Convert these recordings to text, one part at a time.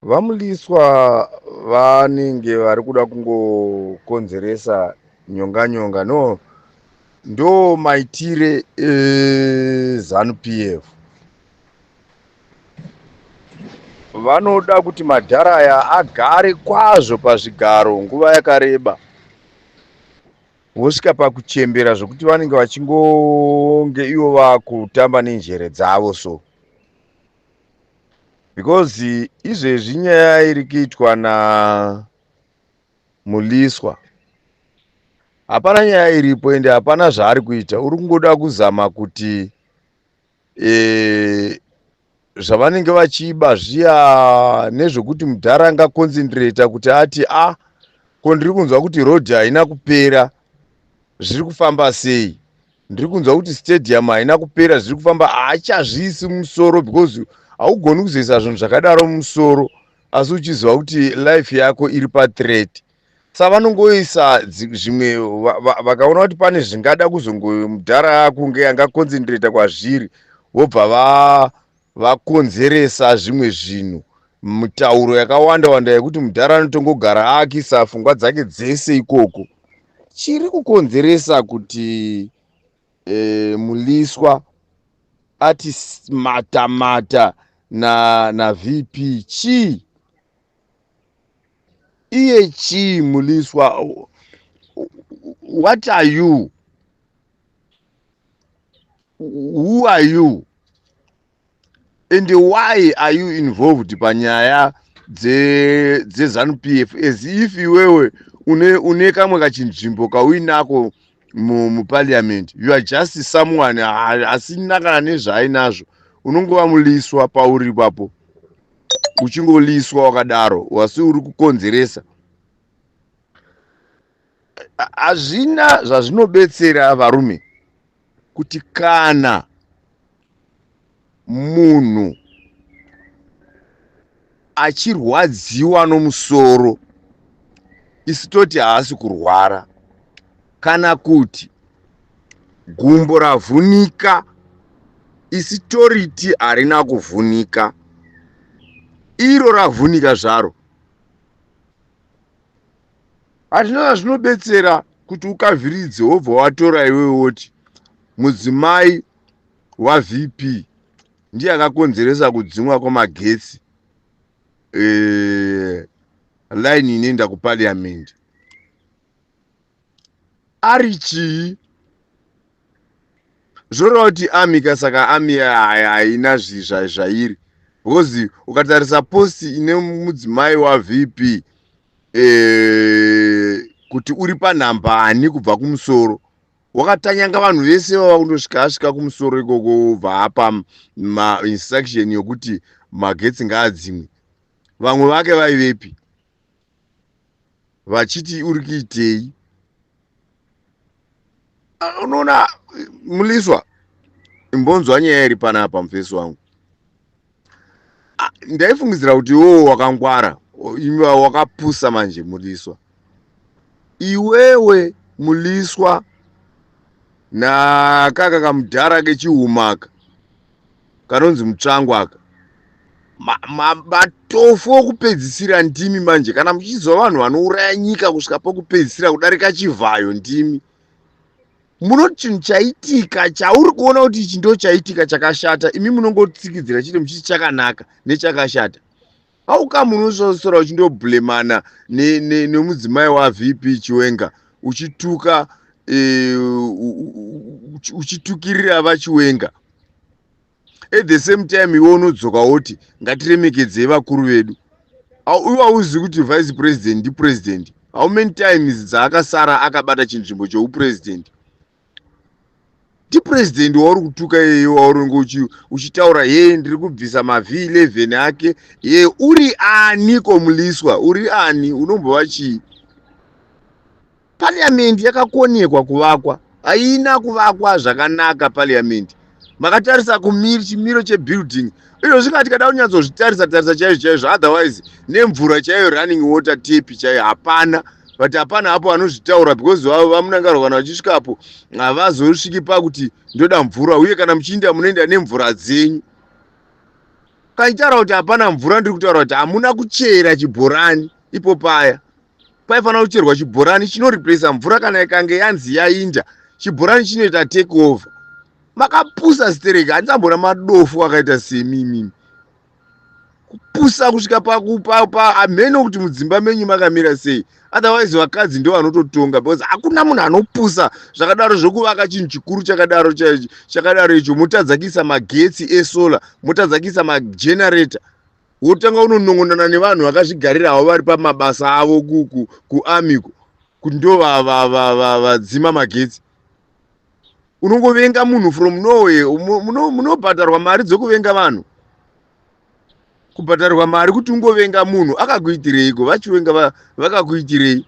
VaMliswa vanenge vari kuda kungokonzeresa nyonga nyonga. No, ndo maitire eZanu PF. Vanoda kuti madhara aya agare kwazvo pazvigaro nguva yakareba, vosvika pakuchembera zvokuti vanenge vachingonge ivo vakutamba nenjere dzavo. So because izvezvi nyaya iri kuitwa naMuliswa, hapana nyaya iripo, ende hapana zvaari kuita. Uri kungoda kuzama kuti zvavanenge vachiba zviya nezvekuti mudhara angaconcentrata kuti ati, a ah, ko ndiri kunzwa kuti rodhi haina kupera, zviri kufamba sei? Ndiri kunzwa kuti stadium haina kupera, zviri kufamba. Haachazviisi mumusoro, because haugoni kuzoisa zvinhu zvakadaro mumusoro asi uchiziva kuti life yako iri pathreat. Sa vanongoisa zvimwe, vakaona kuti pane zvingada kuzongomudhara kunge angaconcentrata kwazviri, vobva vakonzeresa zvimwe zvinhu, mitauro yakawanda wanda yekuti mudhara anotongogara akisa pfungwa dzake dzese ikoko. Chiri kukonzeresa kuti Muliswa ati mata mata na VP chii? Iye chii Muliswa? What are you? Who are you and why are you involved panyaya dzeZanu PF, as if iwewe une kamwe kachinzvimbo kauinako muparliament? You are just someone asina kana nezvaainazvo. Unongova muliswa pauri ipapo, uchingoliswa wakadaro, wasi uri kukonzeresa. Hazvina zvazvinobetsera, varume, kuti kana munhu achirwadziwa nomusoro, isu toti haasi kurwara, kana kuti gumbo ravhunika, isi toriti harina kuvhunika, iro ravhunika zvaro. Hazvina zvazvinobetsera kuti ukavhiridze, wobva watora iwewe woti mudzimai waVP ndiye akakonzeresa kudzimwa kwamagetsi, line inoenda kuparliament. Ari chii? Zvoreva kuti army ka? Saka army haina zvairi, because ukatarisa post ine mudzimai waVP, kuti uri panhamba ani kubva kumusoro, wakatanyanga vanhu vese vava kundosvika asvika kumusoro ikoko, ubva apa mainstruction yokuti magetsi ngaadzimwe. Vamwe vake vaivepi vachiti uri kuitei? Unoona, Muliswa, imbonzwa nyaya iri panapa, mufesi wangu. Ndaifungidzira kuti iwewe wakangwara, wakapusa manje, Muliswa. Iwewe Muliswa nakaka kamudhara kechihumaka kanonzi Mutsvangwa aka, matofu okupedzisira ndimi manje. Kana muchiziva vanhu vanouraya nyika kusvika pokupedzisira kudarika Chivhayo, ndimi. Munoti chinhu chaitika chauri kuona kuti ichi ndo chaitika chakashata, imi munongotsikidzira chete muchiti chakanaka nechakashata. Auka munososora uchindobhulemana nemudzimai waVP Chiwenga, uchituka, uchitukirira vaChiwenga. At the same time iwe unodzoka woti ngatiremekedzei vakuru vedu. Iwe hauzivi kuti vice president ndipresident? How many times dzaakasara akabata chinzvimbo cheupresident? Ndipresident wauri kutuka iyeye, wauri uchitaura, "Ye, ndiri kubvisa maV11 ake." Ye, uri ani koMuliswa? Uri ani? Unombova chii? Parliament yakakonekwa kuvakwa, haina kuvakwa zvakanaka parliament. Makatarisa chimiro chebuilding izvo, zvikati kada kunyatsozvitarisa tarisa chaizvo chaizvo, otherwise nemvura chaiyo, running water tap chaiyo hapana. But hapana hapo anozvitaura, because vaMnangagwa kana vachisvikapo havazosviki pakuti ndoda mvura. Uye kana muchiinda, munoenda nemvura dzenyu. Kana ndichitaura kuti hapana mvura, ndiri kutaura kuti hamuna kuchera chibhorani ipo paya. Paifanira kucherwa chibhorani chinoreplacer mvura kana ikange yanzi yainda. Chibhorani chinoita take over. Makapusa stereki, handisambona madofu akaita semi imimi. Kupusa kusvika pahamheno kuti mudzimba menyu makamira sei. Otherwise vakadzi ndo vanototonga, because hakuna munhu anopusa zvakadaro zvokuvaka chinhu chikuru chakadaro, chakadaro icho, motadza kuisa magetsi esolar, motadza kuisa magenerator, wotanga unonongonana nevanhu vakazvigarira havo vari pamabasa avo kuarmy kuti ndo vadzima magetsi. Unongovenga munhu from nowhere. Munobhadharwa mari dzokuvenga vanhu, kubhadharirwa mari kuti ungovenga munhu. Akakuitireiko? Vachivenga vakakuitirei?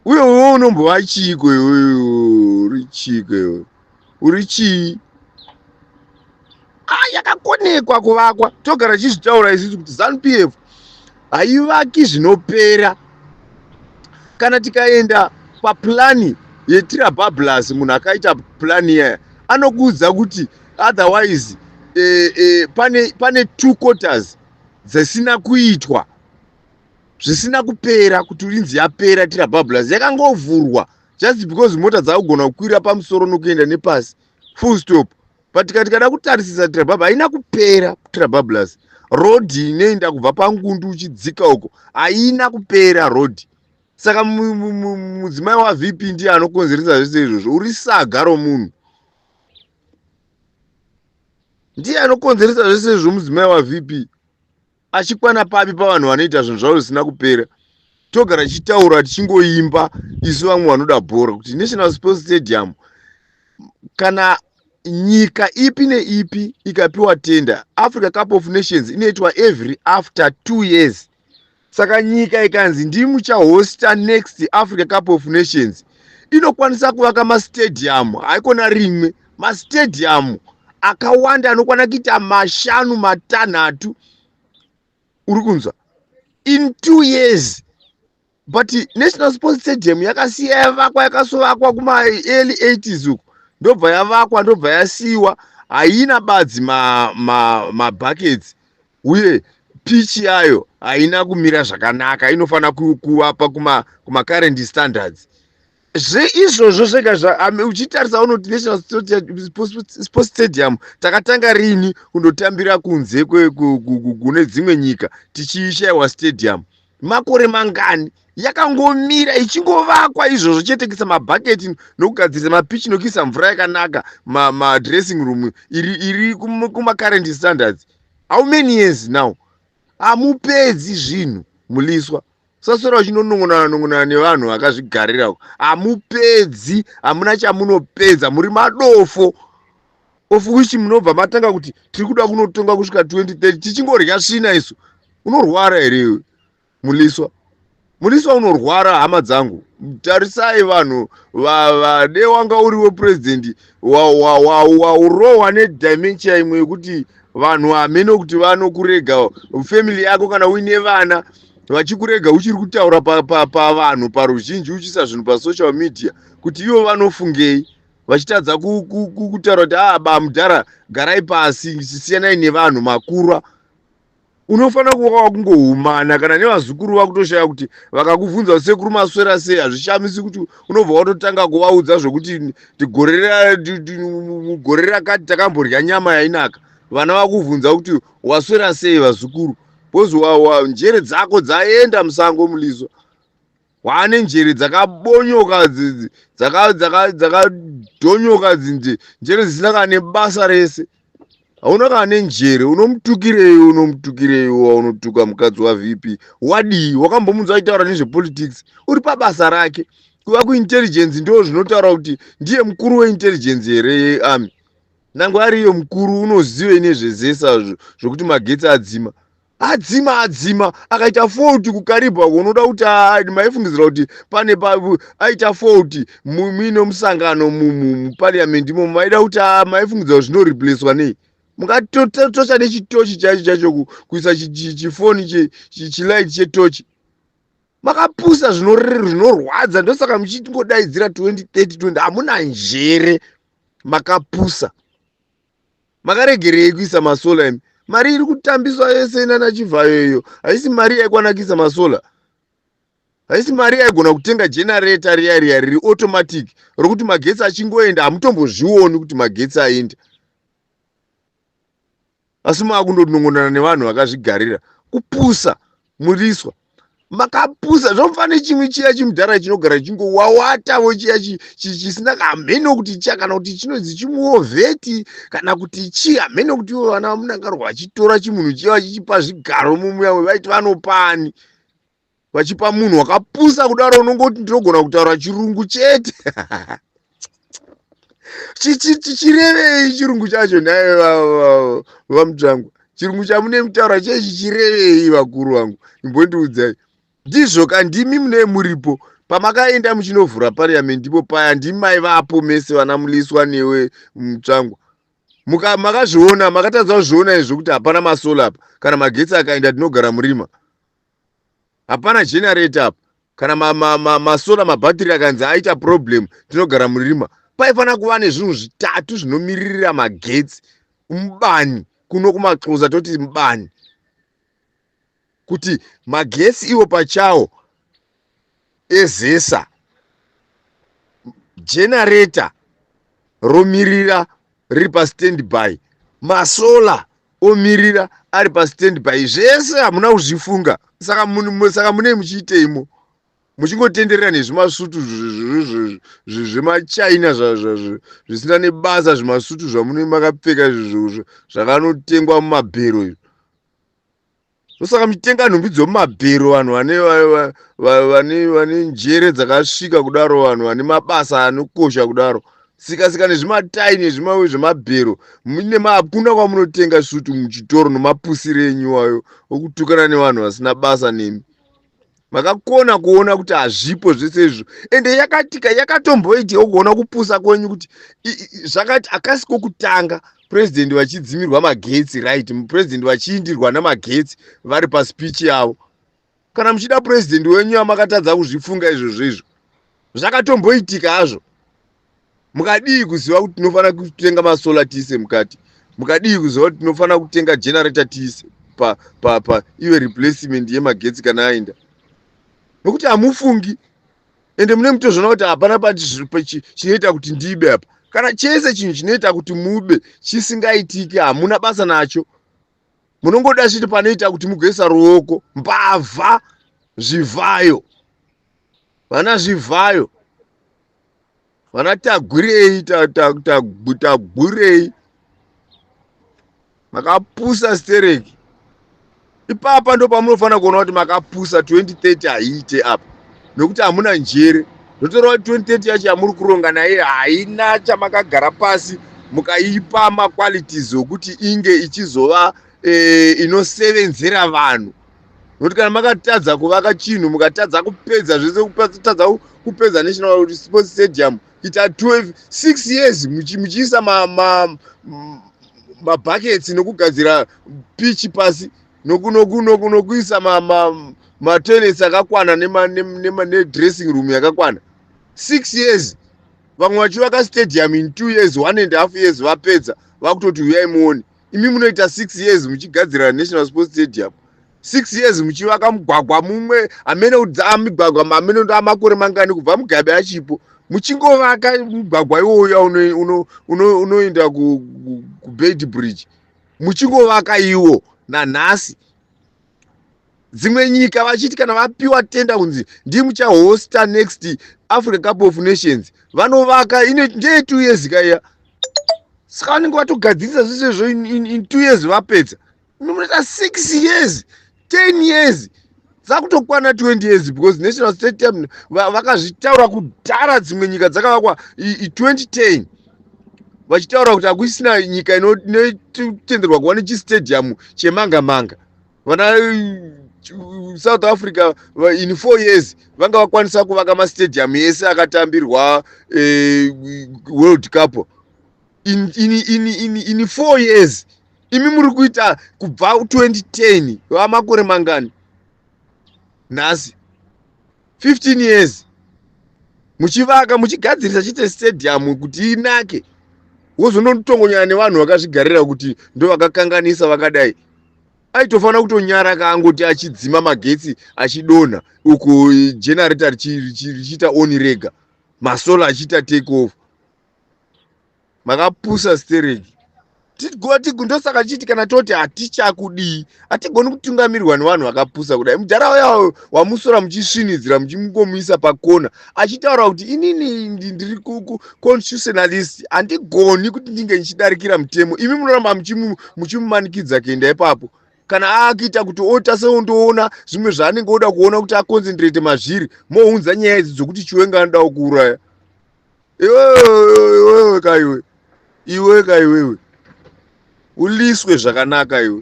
Uye iwe unombova chiiko? Iwe uri chiiko? Iwe uri chii? Ah, yakakonekwa kuvakwa. Togara tichizvitaura isusu kuti ZANU PF haivaki zvinopera. Kana tikaenda paplani yeTrabablas, munhu akaita plani iyaya anokuudza kuti otherwise pane two quarters dzisina kuitwa, zvisina kupera kuti inzi yapera. Trabablas yakangovhurwa just because mota dzakugona kukwira pamusoro nokuenda nepasi, full stop. But tikada kutarisisa, Trabablas haina kupera. Trabablas road inoenda kubva paNgundu uchidzika uko haina kupera road. Saka mudzimai waVP ndiye anokonzeresa zvese izvozvo. Uri saga romunhu. Ndiye anokonzeresa zvese izvo mudzimai waVP. Achikwana papi pavanhu vanoita zvinhu zvavo zvisina kupera? Togara tichitaura, tichingoimba isu vamwe vanoda bhora, kuti National Sports Stadium, kana nyika ipi neipi ikapiwa tender, Africa Cup of Nations inoitwa every after 2 years. Saka nyika ikanzi ndimuchahosta next Africa Cup of Nations, inokwanisa kuvaka mastadium, haikona rimwe, mastadium akawanda anokwana kuita mashanu, matanhatu, uri kunzwa, in 2 years. But National Sports Stadium yakasiya yavakwa, yakasovakwa kuma-early 80s uku, ndobva yavakwa, ndobva yasiyiwa, haina badzi mabuckets ma uye pitch yayo haina kumira zvakanaka. Inofanira kuvapa kumacurrent standards. Zveizvozvo zvega uchitarisa, unoti National Sports Stadium takatanga rini kundotambira kunze kune dzimwe nyika tichishayiwa stadium? Makore mangani yakangomira ichingovakwa izvozvo chete, kuisa mabhaketi nokugadzirisa mapitch nokuisa mvura yakanaka, madressing room iri kumacurrent standards? How many years now? Hamupedzi zvinhu, Mliswa. Saswera uchinonongonana nongonana nevanhu vakazvigarira. Hamupedzi, hamuna chamunopedza, muri madofo, of which munobva matanga kuti tiri kuda kunotonga kusvika 2030 tichingorya svina isu. Unorwara here iwe, Mliswa? Mliswa, unorwara. Hama dzangu, tarisai vanhu vade. Wanga uriwe purezidendi, waurohwa nedementia imwe yekuti vanhu hamene kuti vanokurega, family yako, kana uine vana, vachikurega uchiri kutaura pavanhu paruzhinji, uchiisa zvinhu pasocial media, kuti ivo vanofungei, vachitadza kutaura kuti a ah, bamudhara, garai pasi, siyanai nevanhu makura. Unofanira kuva wakungohumana kana nevazukuru vakutoshaya kuti vakakubvunza, "Sekuru, maswera sei?" Hazvishamisi kuti unobva watotanga kuvaudza zvokuti gore rakati takamborya nyama yainaka. Vana vakubvunza kuti, "Waswera sei, vazukuru?" Because njere dzako dzaenda musango, Mliswa. Waane njere dzakabonyoka, dzakadhonyoka, njere dzisina kana nebasa rese. Hauna kana nenjere. Unomutukirei? Unomutukirei waunotuka mukadzi waVP? Wadii? Wakambomunzwa achitaura nezvepolitics? Uri pabasa rake kuva kuintelligence, ndo zvinotaura kuti ndiye mukuru weintelligence here yearmy? Nangwe ariyo mukuru, unozivei nezvezesa zvokuti magetsi adzima, adzima, adzima? Akaita fault kuKaribha, unoda kuti maifungidzira kuti pane aita fault muine musangano muparliament imomo, maida kuti maifungidzira kuti zvinoreplacwa nei? Mungatotosha nechitochi chaicho chacho, kuisa chifoni chilight chetochi. Makapusa zvinorwadza. Ndosaka muchingodaidzira 2030 20. Hamuna njere, makapusa. Makaregerei kuisa masolar imi? Mari iri kutambiswa yese nana Chivhayo iyo haisi mari yaikwanakisa masolar, haisi mari yaigona kutenga generator riya riya riri automatic, rokuti magetsi achingoenda hamutombozvioni kuti magetsi aenda, asi maakundonongonana nevanhu vakazvigarira. Kupusa, Muliswa, makapusa. Zvomufanira chimwe chiya chimudhara chinogara chingowawatavo chiya chisina hameno kuti chiya, kana kuti chinonzi chimuovheti, kana kuti chi hameno kuti ivo vana vaMunangarwa vachitora chimunhu chiya vachichipa zvigaro mumuya, vaiti vanopani vachipa munhu wakapusa kudaro, unongoti ndinogona kutaura Chirungu chete. Chichirevei Chirungu chacho nhaye vaMutsvangwa? Chirungu chamune mutaura chechi chirevei, vakuru vangu? Imbondiudzai. Ndizvo ka, ndimi mune muripo pamakaenda muchinovhura parliament, ndipo paya ndimi maivapo mese, vana Muliswa newe Mutsvangwa. Makazviona, makatadza kuzviona izvo kuti hapana masolar apa. Kana magetsi akaenda tinogara murima. Hapana generator apa. Kana masolar, mabhatiri akanzi aita problem, tinogara murima. Paifanira kuva nezvinhu zvitatu zvinomiririra magetsi: mubani, kuno kumaXhosa toti mubani, kuti magetsi iwo pachawo eZESA, generator romirira riri pastandby, masolar omirira ari pastandby. Zvese hamuna kuzvifunga. Saka munei muchiiteimo, muchingotenderera nezvimasutu zvemaChina zvisina nebasa, zvimasutu zvamune makapfeka zvakanotengwa mumabhero izvo? Ndosaka muchitenga nhumbi dzomumabhero. Vanhu vane njere dzakasvika kudaro, vanhu vane mabasa anokosha kudaro, sika sika nezvimatai nezvimawe zvemabhero, mune hakuna kwamunotenga sutu muchitoro nomapusiro enyu wayo okutukana nevanhu vasina basa nemi. Makakona kuona kuti hazvipo zvese izvo, ende yakatika yakatomboitika kuona kupusa kwenyu kuti zvakati akasi kokutanga purezidendi vachidzimirwa magetsi, right? Purezidendi vachiindirwa namagetsi vari paspeech yavo. Kana muchida purezidendi wenyu yamakatadza kuzvifunga izvozvo, izvo zvakatomboitika hazvo. Mukadii kuziva kuti tinofanira kutenga masolar tiise mukati? Mukadii kuziva kuti tinofanira kutenga generator tiise pa, pa, pa ive replacement yemagetsi kana aenda? Nokuti hamufungi, ende mune mutozviona kuti hapana chinoita kuti ndibe apa. Kana chese chinhu chinoita kuti mube chisingaitiki, hamuna basa nacho. Munongoda chiti panoita kuti mugoisa ruoko. Mbavha, Zvivhayo, vana Zvivhayo, vana Tagwirei, Tagwirei, makapusa stereki. Ipapa ndo pamunofanira kuona kuti makapusa. 2030 haiite apa nekuti hamuna njere. Ndotoreva kuti 2030 yacho yamuri kuronga naye haina chamakagara pasi mukaipa maqualities okuti inge ichizova inosevenzera vanhu, nokuti kana makatadza kuvaka chinhu, mukatadza kupedza zvese, kutadza kupedza National Sports Stadium, ita 12 6 years muchiisa mabuckets nokugadzira pitch pasi, nokuisa matoilets akakwana nedressing room yakakwana, 6 years. Vamwe vachivaka stadium in 2 years, 1.5 years vapedza, vakutoti uyai muone. Imi munoita 6 years muchigadzira National Sports Stadium, 6 years muchivaka mugwagwa mumwe, hamene kuti migwagwa hamene kuti amakore mangani kubva Mugabe achipo, muchingovaka mugwagwa iwoyo unoenda kuBeitbridge, muchingovaka iwo nanhasi. Dzimwe nyika vachiti kana vapiwa tender kunzi ndimuchahosta next Africa Cup of Nations, vanovaka ndeye 2 years kaiya. Saka vanenge vatogadzirisa zvese izvo in 2 years vapedza. Munoita 6 years, 10 years, dzakutokwana 20 years, because National Stadium vakazvitaura kudhara. Dzimwe nyika dzakavakwa 2010, vachitaura kuti hakusina nyika inotenderwa kuva nechistadium chemanga manga. Vana South Africa in 4 years vanga vakwanisa kuvaka mastadium ese akatambirwa World Cup in 4 years. Imi muri kuita kubva 2010, vamakore mangani nhasi? 15 years muchivaka, muchigadzirisa chite stadium kuti inake. Wozonotongonyana nevanhu vakazvigarira kuti ndovakakanganisa vakadai. Aitofanira kutonyara kaangoti achidzima magetsi achidonha uku, generator richiita on rega, masolar achiita take off. Makapusa stereki. Ndosaka chiti kana toti hatichakudii, hatigoni kutungamirwa nevanhu vakapusa kudai. Mudhara uya wamusora muchisvinidzira, muchingomuisa pakona, achitaura kuti inini ndiri constitutionalist, handigoni kuti ndinge ndichidarikira mutemo. Imi munoramba muchimumanikidza kuenda ipapo. Kana akuita kuti ota seondoona zvimwe zvaanenge oda kuona kuti aconcentrate mazviri, mounza nyaya idzi dzokuti Chiwenga anodawo kuuraya. Iwewe kaiwe, iwe kaiwewe, uliswe zvakanaka. Iwe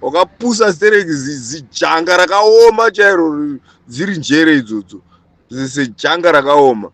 wakapusa stereki, zijanga rakaoma chairo. Dziri njere idzodzo, sejanga rakaoma.